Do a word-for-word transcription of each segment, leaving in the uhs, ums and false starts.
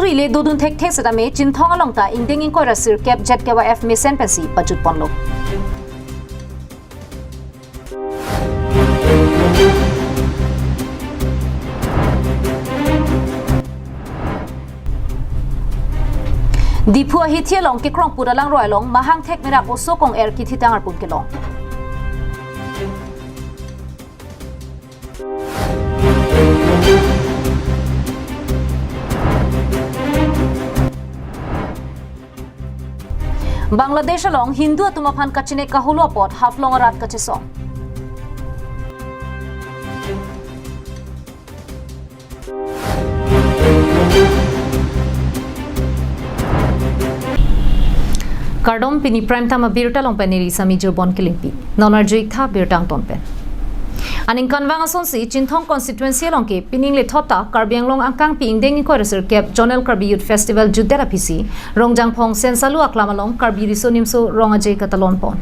Rile dodun thekthek setame Chinthong along ta ingdeng ingkoi ra sirkep Z K Y F mesen pensi pajut ponlo. Diphu ahithi along kekrong put alangroi along mahang thek mirak oso kong-er kithitang arpum kelong. Bangladesh along Hindu atum aphan kachinek kahulu apot Haflong arat kachesong. Kardom, pini prime time abirta along pen neli Sami Jirbon Kilingpi. Non arju-ik tha birta angton pen. Aningkanvang asonsi Chinthong constituency along ke pining lethot ta Karbi Anglong angkangpi ingdeng ingkoi ra sirkep Zonal Karbi Youth Festival jutdet aphisi Rongjangphong Sensalu aklam along Karbi Riso Nimso Rong Aje katalon pon.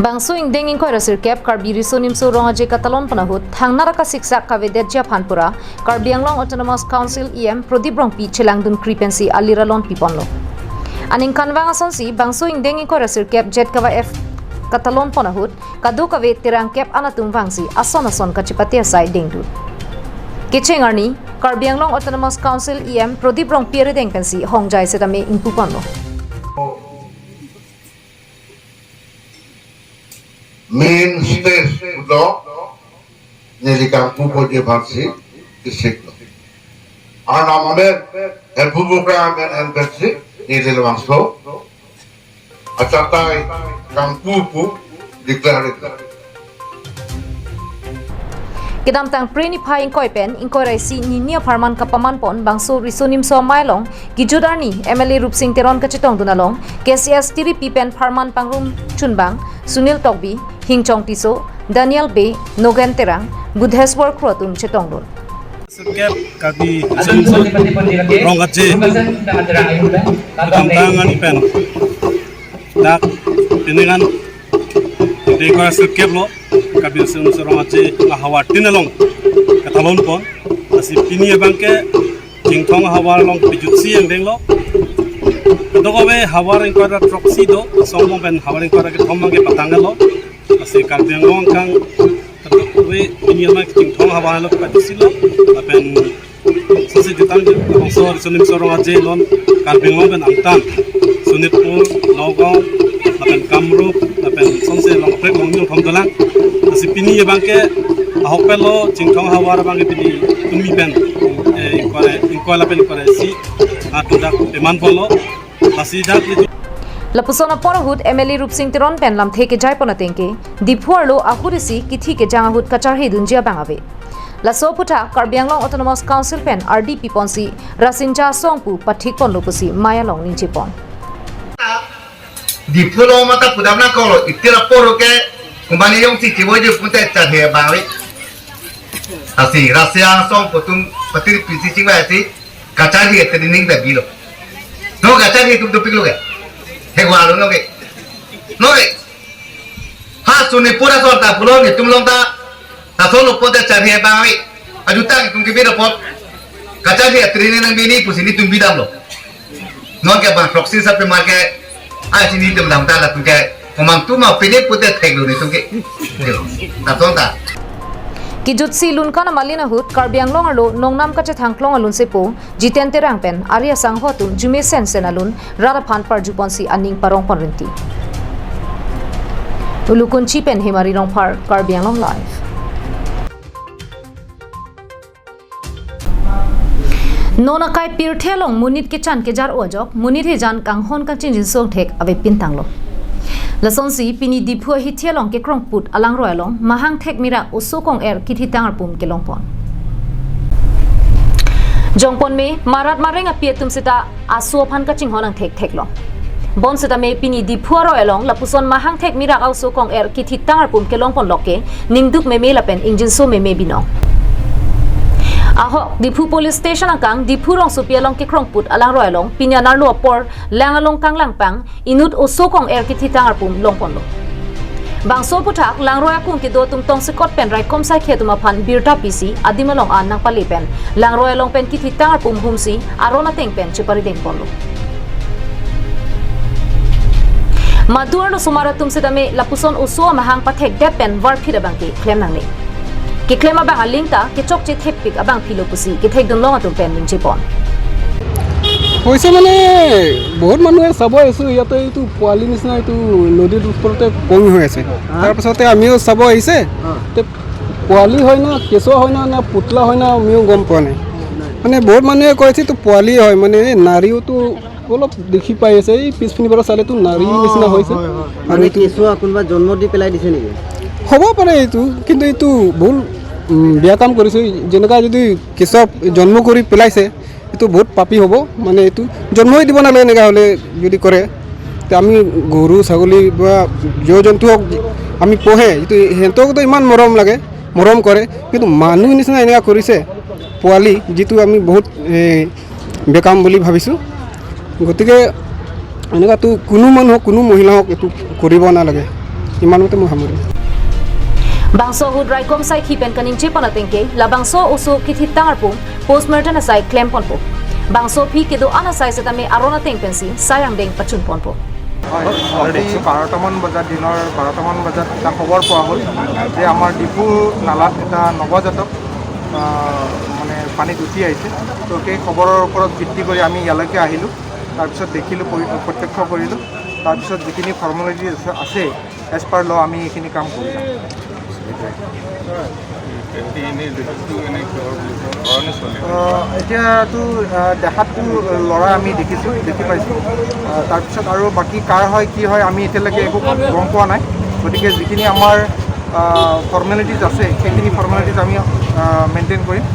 Bangso ingdeng ingkoi ra sirkep Karbi Riso Nimso Rong Aje katalon pon ahut thangnat akasiksak kavedetji aphan pura Karbi Anglong Autonomous Council E M Prodip Rongpi chelangdun kri pensi alir alon piponlo. Aningkanvang asonsi bangso ingdeng ingkoi ra sirkep Z K Y F katalon pon ahut kadokave terangkep anatum vangsi ason ason kachipate asai dengdun. Kecheng arni Karbi Anglong Autonomous Council E M Prodip Rongpi arideng pensi hongjai setame ingpu ponlo. Main stage pulo neli kangpu ponji aphansi kesik lo. Arnam amen, hemphu bukra amen, en pensi neli labangso achatai kangpu pu declare. Kedamtang Phre niphai ingkoi pen ingkoi ra isi nini apharman kapaman pon bangso Riso Nimso Amei along kejut arni M L A Rupsing Teron kachetongdun along K C S tiripi pen pharman pangrum chunbang Sunil Tokbi, Hingchong Tisso, Daniel Bey, Nogen Terang, Budheswar Kro atum chetongdun. Sirkep Karbi Riso Nimso Rong Aje kedamtang arni pen dak pining an ingdeng ingkoi ra sirkep lo Karbi Riso Nimso Rong Aje ahavar tin along katalon pon. Lasi pini abang ke Chinthong ahavar along pejutsi angdeng lo. Kadokave havar ingkoi ra throksi do, asong along pen havar ingkoi ra kethom abang ke patang lo. Lasi Karbi Anglong angkang kadokave pini abang Chinthong ahavar along pajutsi lo. Lapen sasi jutang je, bangso Riso Nimso Rong Aje along Karbi Anglong pen angtan Sonitpur, Nagaon, lapen Kamrup, lapen sonsi along prek along nyong thom dolang. Lasi pini abang ke ahok pen lo Chinthong ahavar abang ke pini tumi pen, eh, ingkoi ra, ingkoi lapen ingkoi ra isi atudak peman ponlo. Lasi dak li Lapuson apor ahut M L A Rupsing Teron pen lamthe kejai pon ateng ke Diphu arlo ahut isi kithi kejang ahut kacharhidunji abang ave. Laso aphuthak Karbi Anglong Autonomous Council pen ardi piponsi Rasinja asong pu pathik ponlo pusi mei along ningje pon. Diphu along mata pudam nangkoklo, itir apor ke komatne jongsi chivoiji pute charhe abang ave. Lasi Rasinja asong pu atum pathir pisi chingvaisi kacharhe training ta bilo. No kacharhe atum dopiklo ke. Hegwa lo no ke. No ke. Ha Sonitpur ason ta pulo netum along ta. Lason lo pute charhe abang ave. Ajutang itum kebi dapot. Kacharhe training nangbi ni pusi netum bidamlo. Non ke bang proxy sa pemar ke, ah, sini netum dam ta latum ke, komang atum ma pine pute theklo netum ke. Lason ta. Kejutsi lunkan amalin ahut Karbi Anglong arlo nongnam kachethang klong alun sepo Jiten Terang pen ari asangho atum jume sensen alun rat aphan parju ponsi aning parong pon rinti. Ulukunchi pen Hemari Rongphar, Karbi Anglong Live. Non akai pirthe along monit kechan kejar o ajok, monit hijan kanghon kachingjinso angthek ave pintanglo. Lasonsi pini Diphu ahithi along kekrong put alangroi along mahang thek mirak oso kong-er kithitang arpum kelong pon. Jongpon me, marat mareng api atum seta aso aphan kachinghon angthek thek long. Bonsetame pini Diphu aroi along lapuson mahang thek mirak oso kong-er kithitang arpum kelong ponlok ke ningduk meme lapen ingjinso meme binong. Ahok Diphu Police Station angkang Diphu rongsopi along kekrong put alangroi along pini anerlo apor lang along kanglangpang inut oso kong-er kithitang arpum long ponlo. Bangso aphuthak langroi akung kedo atum tongsekot pen raikom saikhi atum aphan birta pisi adim along an nangpale pen langroi along pen kithitang arpum humsi aron ateng pen cheparideng ponlo. Madu arlosomar atum setame lapuson oso amahang pathekdet pen varphit abang keklem nangne. Keklem abang aling ta kechokche thepik abang philo pusi kethekdun long atum pen ningje pon. হৈছে মানে, বহুত মানুহে চাব আহিছো, ইয়াতে এইটো পোৱালি নিচিনা এইটো নদীৰ ওপৰতে পৰি হৈ আছে। হা? তাৰ পাছতে আমিও চাব আহিছে। হা। তে পোৱালি হয় না, কেঁচুৱা হয় না, না পুতলা হয় না, আমিও গম পোৱা নাই। নাই। মানে বহুত মানুহে কৈছে এইটো পোৱালি হয়, মানে এই নাড়ীওতো অলপ দেখি পাই আছে, এই পিছপিনি পৰা চালেতো নাড়ী অ, নিচিনা হৈছে। হয়, হয়, হয়। আৰু মানে এইটো কেঁচুৱা কোনোবা জন্ম দি পেলাই দিছে নেকি? হ'ব পাৰে এইটো, কিন্তু এইটো ভুল, উম, বেয়া কাম কৰিছে। যেনেকা যদি কেঁচুৱা জন্ম কৰি পেলাইছে, এইটো বহুত পাপী হ'ব। মানে এইটো জন্মই দিব নালাগে এনেকা হ'লে যদি কৰে। তে আমি গৰু, ছাগলী বা জীৱ জন্তু হওক, আমি পোহে, এইটো সিহঁতকতো ইমান মৰম লাগে, মৰম কৰে, কিন্তু মানুহ নিচিনা এনেকা কৰিছে পোৱালি, যিটো আমি বহুত, এ, বেকাম বুলি ভাবিছোঁ। গতিকে এনেকুৱাতো কোনো মানুহ হওক, কোনো মহিলা হওক, এইটো কৰিব নালাগে। ইমানতে মই সামৰিম। Bangso ahut raikom saikhi pen kaningje pon ateng ke labangso oso kithitang arpum postmortem asai klem ponpo. Bangso aphi kedo-an asai setame aron ateng pensi sai angdeng pachun ponpo. হয়, আজি বাৰটামান বজাত, দিনৰ বাৰটামান বজাত এটা খবৰ পোৱা হ'ল যে আমাৰ ডিফু নালাত এটা নৱজাতক, আহ, মানে পানীত উটি আহিছে। তো সেই খবৰৰ ওপৰত ভিত্তি কৰি আমি ইয়ালৈকে আহিলোঁ। তাৰপিছত দেখিলোঁ, পৰি-, প্ৰত্যক্ষ কৰিলোঁ। তাৰপিছত যিখিনি ফৰ্মেলিটিজ আছে, আছে, এজ পাৰ ল' আমি এইখিনি কাম কৰি যাম। আহ, এতিয়াতো, আহ, দেখাততো ল'ৰা আমি দেখিছোঁ, দেখি পাইছোঁ। আহ, তাৰপিছত আৰু বাকী কাৰ হয়, কি হয়, আমি এতিয়ালৈকে একো গম পোৱা নাই। গতিকে যিখিনি আমাৰ, আহ, ফৰ্মেলিটিজ আছে, সেইখিনি ফৰ্মেলিটিজ আমি, আহ, মেইনটেইন কৰিম।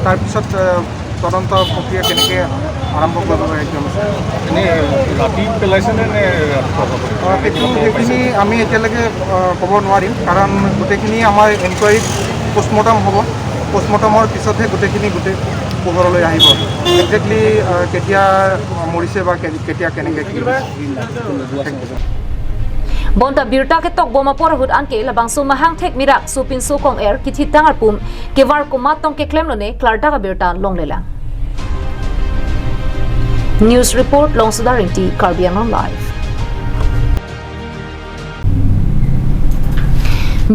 তাৰপিছত, আহ, তদন্ত প্ৰক্ৰিয়া কেনেকে আৰম্ভ কৰিব লাগে একদম। এনেই ৰাতি পেলাইছেনে নে ৰাতিপুৱা? আহ, সেইটো, সেইখিনি আমি এতিয়ালৈকে, আহ, ক'ব নোৱাৰিম, কাৰণ গোটেইখিনি আমাৰ এনকুৱাৰীত পষ্টমৰ্টম হ'ব। পষ্টমৰ্টমৰ পিছতহে গোটেইখিনি গোটেই পোহৰলৈ আহিব। একজেক্টলি, আহ, কেতিয়া মৰিছে বা কে-, কেতিয়া কেনেকে কি হৈছে। Bonta birta ketok bom apor ahut anke labangso mahang thek mirak sopinso kong-er kithitang arpum kevar komat tong keklem lone klardak abirta longlelang. News report, Longsodar Ingti, Karbi Anglong Live.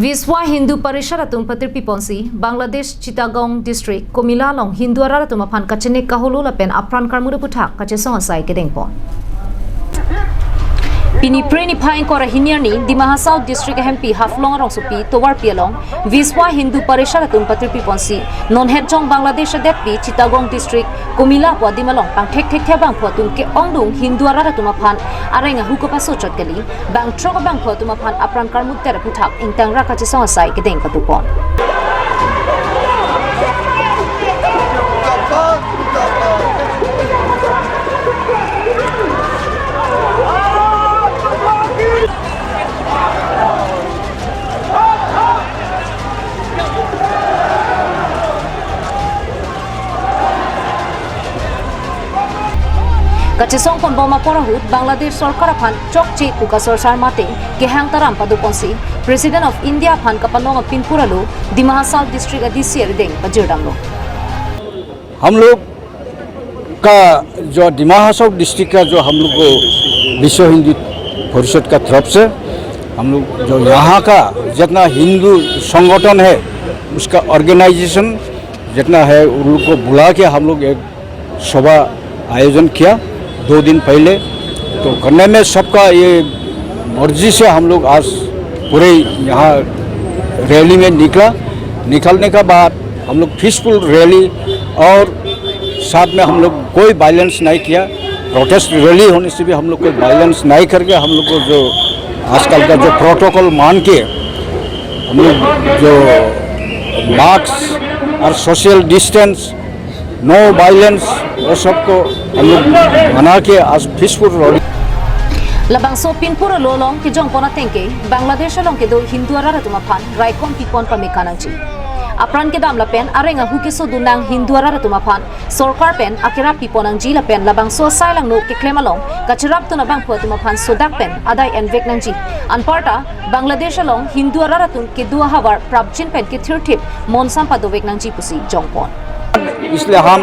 Vishwa Hindu Parishad atum patirpi ponsi Bangladesh Chittagong District Komila along Hindu arat atum aphan kachenek kaholo lapen apran karmut aphuthak kachesong asai kedeng pon. Pini Phre niphai ingkoi ra hini arni Dima Hasao District ahempi Haflong arongsopi tovarpi along Vishwa Hindu Parishad atum patirpi ponsi non hetjong Bangladesh adetpi Chittagong District Komila pu adim along pangthek thekthe abangphu atum ke-ongdung Hindu arat atum aphan areng ahu kapasochot kali bangthrok abangphu atum aphan apran karmut ter aphuthak ingtang ra kachesong asai kedeng pado pon. Kachesong ponbom apor ahut Bangladesh sorkar aphan chokche pu kasorsar mate kehang taram pado ponsi President of India aphan kapalong apinpur alo Dima Hasao District a D C arideng pajirdamlo. हम लोग का जो दिमा हासाओ डिस्ट्रिक्ट का जो हम लोग को विश्व हिंदू परिषद का तरफ से हम लोग जो यहाँ का जितना हिंदू संगठन है, उसका ऑर्गेनाइजेशन जितना है, उन लोग को बुला के हम लोग एक सभा आयोजन किया दो दिन पहले। तो करने में सबका ये मर्जी से हम लोग आज पूरे यहाँ रैली में निकला। निकलने का बाद हम लोग पीसफुल रैली और साथ में हम लोग कोई वायलेंस नहीं किया। प्रोटेस्ट रैली होने से भी हम लोग कोई वायलेंस नहीं करके हम लोग को जो आजकल का जो प्रोटोकॉल मान के हम लोग जो मास्क और सोशल डिस्टेंस, नो वायलेंस, वो सबको हम लोग बना के आज peaceful rally. Labangso pinpur alo along kejong pon ateng ke Bangladesh along kedo Hindu arat atum aphan raikom pipon pame kanangji. Apran kedam lapen areng ahu kesodun nang Hindu arat atum aphan sorkar pen akerap pipo nangji lapen labangso asai langno keklem along kacherapdun abangphu atum aphan sodak pen adai envek nangji. Anparta Bangladesh along Hindu arat atum kedo ahavar prapjin pen kethirthip monsam padovek nangji pusi jongpon. इसलिए हम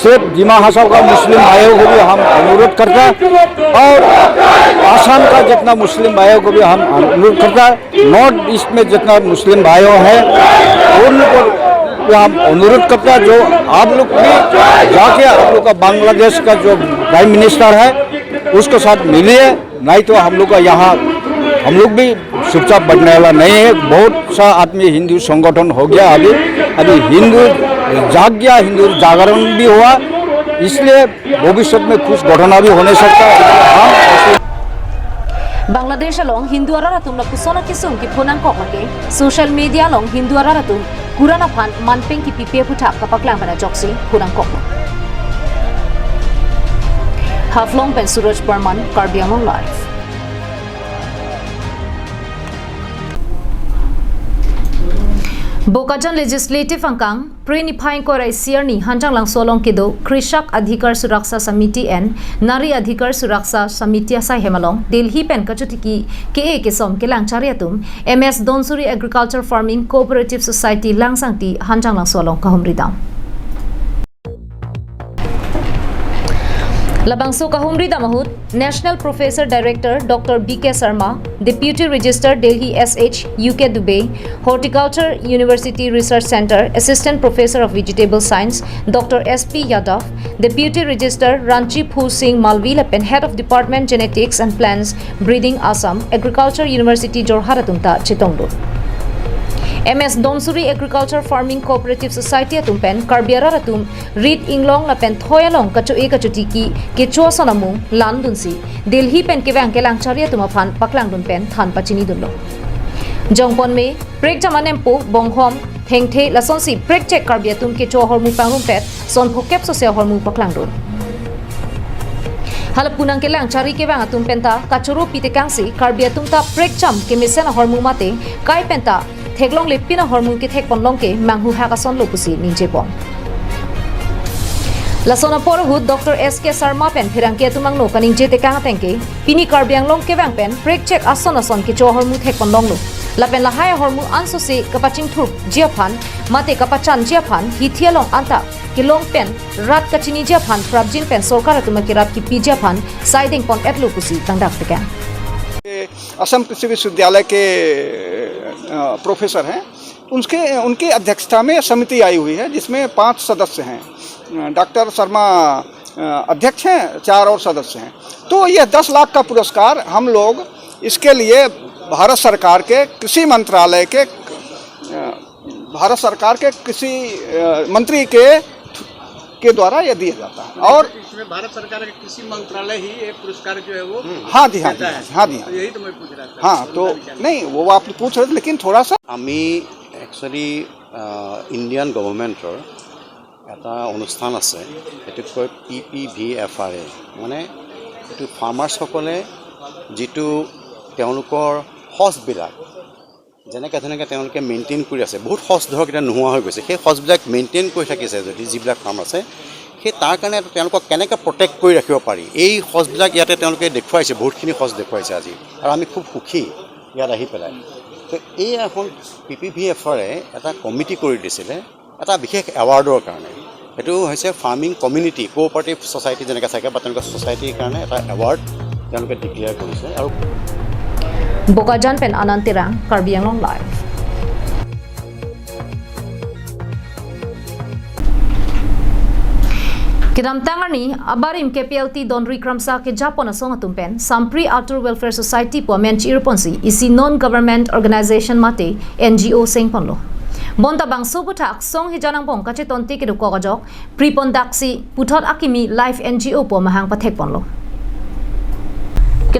सिर्फ दिमा हासाव का मुस्लिम भाइयों को भी हम अनुरोध करता है और आसाम का जितना मुस्लिम भाइयों को भी हम अनुरोध करता है, नॉर्थ ईस्ट में जितना मुस्लिम भाइयों हैं, उनको भी हम अनुरोध करता है, जो आप लोग भी जाके आप लोग का बांग्लादेश का जो प्राइम मिनिस्टर है, उसके साथ मिलिए। नहीं तो हम लोग का यहाँ, हम लोग भी चुपचाप बैठने वाला नहीं है। बहुत सा आदमी हिंदू संगठन हो गया, अभी अभी हिंदू जाग गया, हिंदू जागरण भी हुआ, इसलिए भविष्य में कुछ घटना भी होने सकता है। हम ऐसे Bangladesh along Hindu arat atum lapuson akesung kepho nangkok lake social media along Hindu arat atum Quran aphan manpeng kipipe aphuthak kapaklang pen ajoksi pho nangkok. Haflong pen Suraj Barman, Karbi Anglong Live. Bokajan Legislative angkang, Pre niphai ingkoi ra isi arni Hanjanglangso along kedo Krishak Adhikar Suraksha Samiti and Nari Adhikar Suraksha Samiti asai hem along Delhi pen kachotiki ke-e kesom kelangchari atum M S Donsuri Agriculture Farming Cooperative Society Langsangti Hanjanglangso along kahumri dam. Labangso kahumri dam ahut National Professor Director Doctor B K Sharma, Deputy Registrar Delhi S H U K Dubey, Horticulture University Research Centre Assistant Professor of Vegetable Science Doctor S P Yadav, Deputy Registrar Ranchi Phu Singh Malvi lapen Head of Department Genetics and Plants Breeding Assam Agriculture University Jorhat atum ta chetongdun. M S Donsuri Agriculture Farming Cooperative Society atum pen Karbi arat atum rit inglong lapen thoi along kacho-e kachotiki kecho ason amung landunsi Delhi pen kevang kelangchari atum aphan paklangdun pen than pachinidunlo. Jongpon me, prekjam anempo, bonghom, thengthe, lasonsi prekchek Karbi atum kecho ahormu pangrumpet, son phokep sose ahormu paklangdun. Hala pu nangkelangchari kevang atum penta kachoro pitekangsi Karbi atum ta prekjam kemesen ahormu mate kai penta theklongle pin ahormu kethekponlong ke manghuhak asonlo pusi ningjepon. Lason apor ahut Doctor S K Sharma pen pherangke atum angno kaningje tekang ateng ke pini Karbi Anglong kevang pen prekchek ason ason kecho ahormu thekponlonglo. Lapen lahai ahormu ansose kapachingthurji aphan mate kapachanji aphan hithi along anta kelong pen rat kachiniji aphan prapjin pen sorkar atum akerap kipiji aphan saidengpon-etlo pusi tangdak tekang. ये असम कृषि विश्वविद्यालय के, अ, प्रोफेसर हैं। उनके, उनकी अध्यक्षता में समिति आई हुई है, जिसमें पांच सदस्य हैं। अ, डॉक्टर शर्मा, अ, अध्यक्ष हैं, चार और सदस्य हैं। तो यह दस लाख का पुरस्कार हम लोग इसके लिए भारत सरकार के कृषि मंत्रालय के, अ, भारत सरकार के कृषि, अ, मंत्री के, के द्वारा यह दिया जाता है। और इसमें भारत सरकार के कृषि मंत्रालय ही ये पुरस्कार जो है वो हाँ जी, हाँ जी, देता है। हाँ जी, हाँ। तो यही तो मैं पूछ रहा था। हाँ, तो नहीं, वो आप पूछ रहे थे, लेकिन थोड़ा सा আমি একচুৱেলি ইণ্ডিয়ান গভৰ্ণমেণ্টৰ এটা অনুষ্ঠান আছে, এইটোক কয় P P V F R A. মানে এইটো ফাৰ্মাৰ্ছসকলে যিটো তেওঁলোকৰ সঁচবিলাক যেনেকে তেনেকে তেওঁলোকে মেইনটেইন কৰি আছে, বহুত সঁচ ধৰক এতিয়া নোহোৱা হৈ গৈছে, সেই সঁচবিলাক মেইনটেইন কৰি থাকিছে যদি যিবিলাক ফাৰ্ম আছে, সেই তাৰ কাৰণে তেওঁলোকক কেনেকে প্ৰটেক্ট কৰি ৰাখিব পাৰি, এই সঁচবিলাক ইয়াতে তেওঁলোকে দেখুৱাইছে, বহুতখিনি সঁচ দেখুৱাইছে আজি, আৰু আমি খুব সুখী ইয়াত আহি পেলাই। তো এই এখন P P V F R A এটা কমিটি কৰি দিছিলে এটা বিশেষ এৱাৰ্ডৰ কাৰণে। এইটো হৈছে ফাৰ্মিং কমিউনিটি কোঅপাৰেটিভ ছ'চাইটি যেনেকে থাকে বা তেনেকুৱা ছ'চাইটিৰ কাৰণে এটা এৱাৰ্ড তেওঁলোকে ডিক্লেয়াৰ কৰিছে। আৰু Bokajan pen Anand Terang, Karbi Anglong Live. Kedamtang arni abarim K P L T Donri Kramsa kejapon asong atum pen Sampri Atur Welfare Society pu amen chi-irponsi isi non government organization mate N G O sengponlo. Bonta bangso aphuthak song hijan angbong kachetonte kedokok ajok pripon daksi puthot akimi Life N G O pu amahang pathekponlo.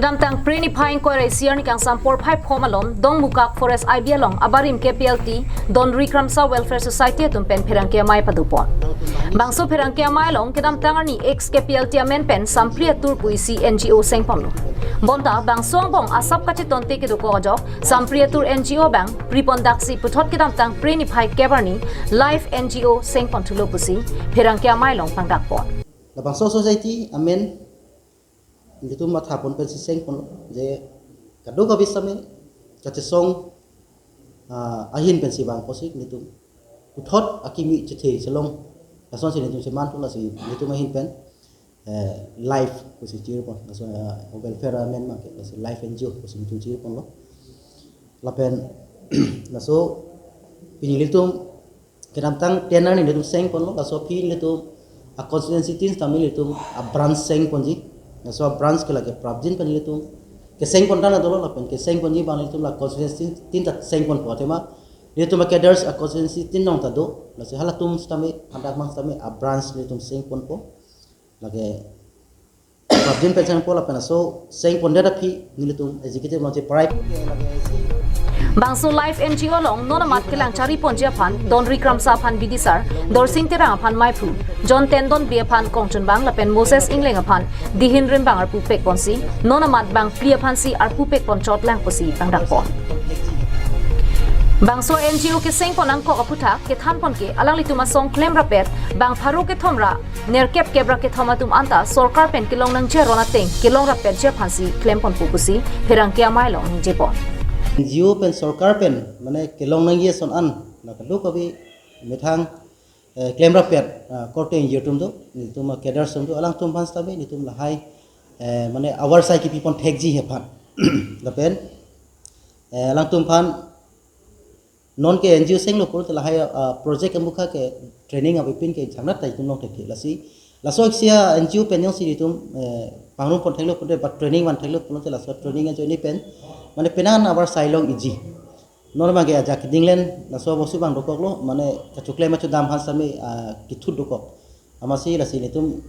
Kedamtang Phre niphai ingkoi ra isi arni kangsam porphai pho malom Dongmukak Forest I B along abarim K P L T Donri Kramsa Welfare Society atum pen pherangke amei padopon. Bangso pherangke amei along kedamtang arni ex K P L T amen pen Sampri Atur pu isi N G O sengponlo. Bonta bangso angbong asap kachetonte kedokok ajok Sampri Atur N G O abang pripon daksi puthot kedamtang Phre niphai kep arni Life N G O sengpon thulo pusi pherangke amei along pangdakpon. Labangso society amen nelitum mathapon pensi sengponlo je kadokave sitame kachesong, ah, ahin pensi vangpo si nelitum puthot akimi chethe chelong lasonsi nelitum cheman pu lasi nelitum ahin pen, eh, Life pusi chirpon, laso, eh, welfare amen ma ke lasi Life N G O pusi nelitum chirponlo. Lapen laso pini nelitum kedamtang ten arni nelitum sengponlo, laso aphi nelitum a constituency tin sitame nelitum a branch sengponji. Laso a branch ke lake prapjin pen nelitum kesengpon tanglo dolo, lapen kesengponji abang nelitum la constituency tin ta sengponpo, athema nelitum a cadres a constituency tin along ta do, lasi halatum sitame hadak mang sitame a branch nelitum sengponpo. Lake prapjin pen sengponpo lapen laso sengpondet aphi nelitum executive along cheparai. Bangso Life N G O along non amat kelang chariponji aphan Donri Kramsa aphan bidisar, Dorsing Terang aphan meiphu, John Tendon Bey aphan kongchunbang lapen Moses Ingleng aphan dihin rimbang arpu pekponsi non amat bang phli aphansi arpu pekpon chotlang pusi pangdakpon. Bangso N G O kesengpon angkok aphuthak kethanpon ke alanglitum asong klemrapet bang pharo kethom ra nerkep kep ra kethom atum anta sorkar pen kelong nangji aron ateng kelongrapetji aphansi klemponpo pusi pherangke amei along ningjepon. N G O pen sorkar pen mane kelong nangji ason an la kadokave methang, eh, klemrapet, ah, korte N G O atum do, nelitum a cadres atum do, alangtum aphan sitame nelitum lahai, eh, mane avarsai kepipon thekji aphan. Lapen, eh, alangtum aphan non ke N G O senglo pulote lahai, ah, project amukha ke training avepin ke jangnat ta itum long thekji. Lasi laso iksi a N G O pen jongsi itum, eh, pangrumpon theklo pulote ba training van theklo pulote laso training ajoine pen mane penang avarsai long iji. Non abang ke ajak kedinglen laso bosu abang dokoklo, mane kachoklem achodam aphan sitame, ah, kethut dokok. Amatsi lasi nelitum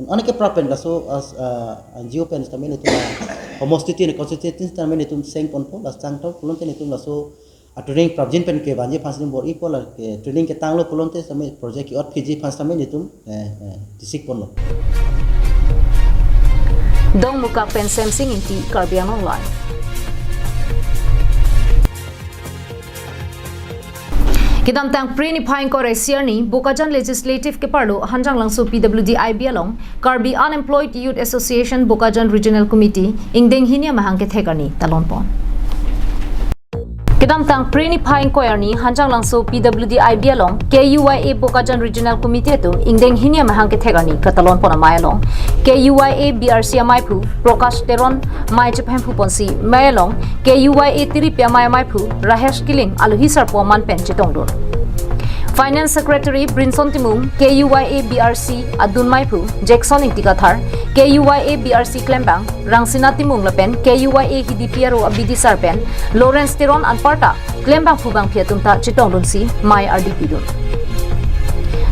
anke prap pen laso as, ah, N G O pen sitame nelitum, ah, homosti tin constituency sitame nelitum sengponpo, lasi tangtong pulote nelitum laso a training prapjin pen kevanji aphan sitame bor-ipo, lake training ketanglo pulote sitame project ke-ot phiji aphan sitame nelitum, eh, eh, disikponlo. Dongmukak pen Semsing Ingti, Karbi Anglong Live. Kedamtang Phre niphai ingkoi ra isi arni Bokajan Legislative keparlo Hanjanglangso P W D I B along Karbi Unemployed Youth Association Bokajan Regional Committee ingdeng hini amahang kethek arni talonpon. Kedamtang Phre niphai ingkoi arni Hanjanglangso P W D I B along K U Y A Bokajan Regional Committee atum ingdeng hini amahang kethek arni katalonpon amei along K U Y A B R C ameiphu Prakash Teron mei chephemphuponsi mei along K U Y A tiripi amei ameiphu Rahesh Killing alohi sarpo aman pen chetongdun. Finance Secretary Brinson Timung, K U Y A B R C adun meiphu Jackson Ingti Kathar, K U Y A B R C klembang Rangsina Timung lapen K U Y A Hidipi aro abidisar pen Lawrence Teron anparta klembangphu bangphi atum ta chetongdunsi mei ardi pidun.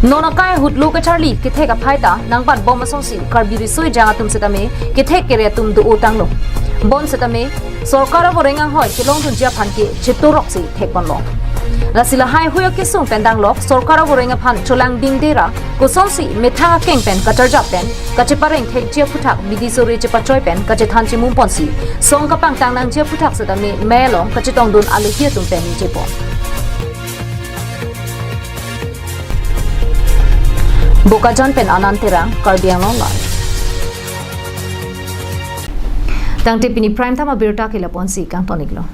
Non akai ahut lo kacharli kethek aphai ta nangbatbom asonsi Karbi riso ejang atum setame kethek kere atum do-o tanglo. Bonsetame sorkar avoreng anghoi kelongdunji aphan ke chetoroksi thekponlo. Lasi lahai hui akesung pen danglok sorkar avoreng aphan cholangdingde ra kosonsi methang akeng pen kacharjap pen kachepareng thekji aphuthak bidi sore chepachoi pen kachethan chemumponsi song kapangtang nangji aphuthak setame mei along kachetongdun alohi atum pen ningjepon. Bokajan pen Anand Terang, Karbi Anglong Live. Tangte pini prime time abirta ke lapu-ansi kangton-iklo.